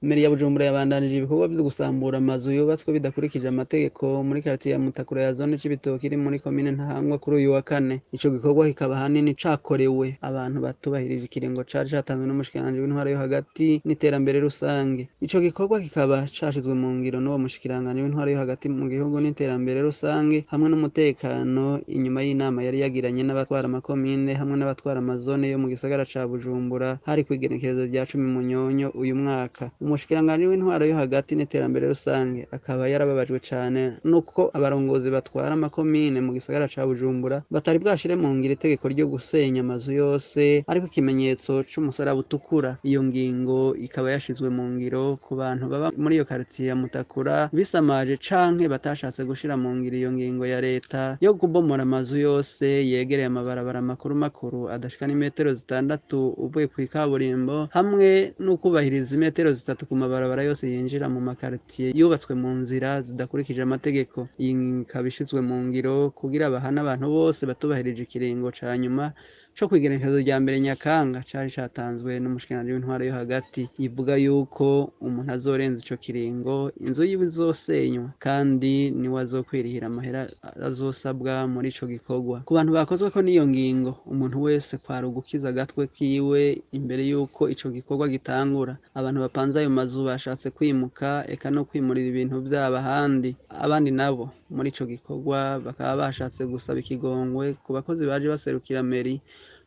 Meri ya Bujumbura yabandanije ibikorwa vyo gusambura amazu yubatswe bidakurikije amategeko muri karitiye ya Mutakura ya zone Cibitoke iri muri komine Ntahangwa kuri uyu wa kane. Ico gikorwa kikaba ahanini cakorewe abantu batubahirije ikiringo cari catanzwe n'umushikiranganji w'intwaro yo hagati n'iterambere rusange. Ico gikorwa kikaba cashizwe mu ngiro n'uwo mushikiranganji w'intwaro yo hagati mu gihugu n'iterambere rusange hamwe n'umutekano, inyuma y'inama yari yagiranye n'abatwara amakomine hamwe n'abatwara amazone yo mu gisagara ca Bujumbura, hari kw'igenekerezo rya 10 Munyonyo uyu mwaka. Umushikiranganji w'intwaro yo hagati n'iterambere rusange akaba yarababajwe cane nuko abarongozi batwara amakomine mu gisagara ca Bujumbura batari bwashire mu ngiro itegeko ryo gusenya amazu yose ariko ikimenyetso c'umusaraba utukura. Iyo ngingo ikaba yashizwe mu ngiro ku bantu baba muri iyo karitiye ya Mutakura bisamaje canke batashatse gushira mu ngiro iyo ngingo ya leta yo kubomora amazu yose yegereye amabarabara makuru makuru adashika n'imetero 6 uvuye kw'ikaburimbo, hamwe n'ukubahiriza imetero 3 ku mabarabara yose yinjira mu makaritiye yubatswe mu nzira zidakurikije amategeko. Iyi ngingo ikaba ishizwe mu ngiro kugira bahane abantu bose batubahirije ikiringo ca nyuma co kw'igenekerezo rya 1 Nyakanga cari catanzwe n'umushikiranganji w'intwaro yo hagati, ivuga yuko umuntu azorenza ico kiringo inzu yiwe izosenywa kandi niwe azokwirihira amahera azosabwa muri ico gikorwa. Ku bantu bakozweko n'iyo ngingo, umuntu wese kwari ugukiza agatwe kiwe imbere yuko ico gikorwa gitangura. Abantu bapanze ayo mazu bashatse kwimuka eka no kwimurira ibintu vyabo ahandi, abandi nabo muri ico gikorwa bakaba bashatse gusaba ikigongwe ku bakozi baje baserukira meri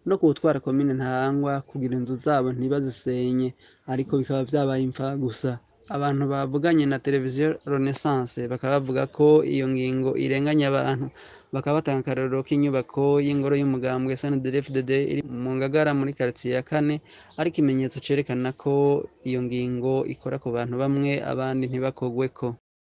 no kuwutwara komine Ntahangwa kugira inzu zabo ntibazisenye, ariko bikaba vyabaye imfa gusa. Abantu bavuganye na televiziyo Renaissance bakaba bavuga ko iyo ngingo irenganya abantu, bakaba batanga akarorero k'inyubako y'ingoro y'umugambwe SNDD-FDD iri mu Ngagara muri karitiye ya 4, ari ikimenyetso cerekana ko iyo ngingo ikora ku bantu bamwe abandi ntibakogweko.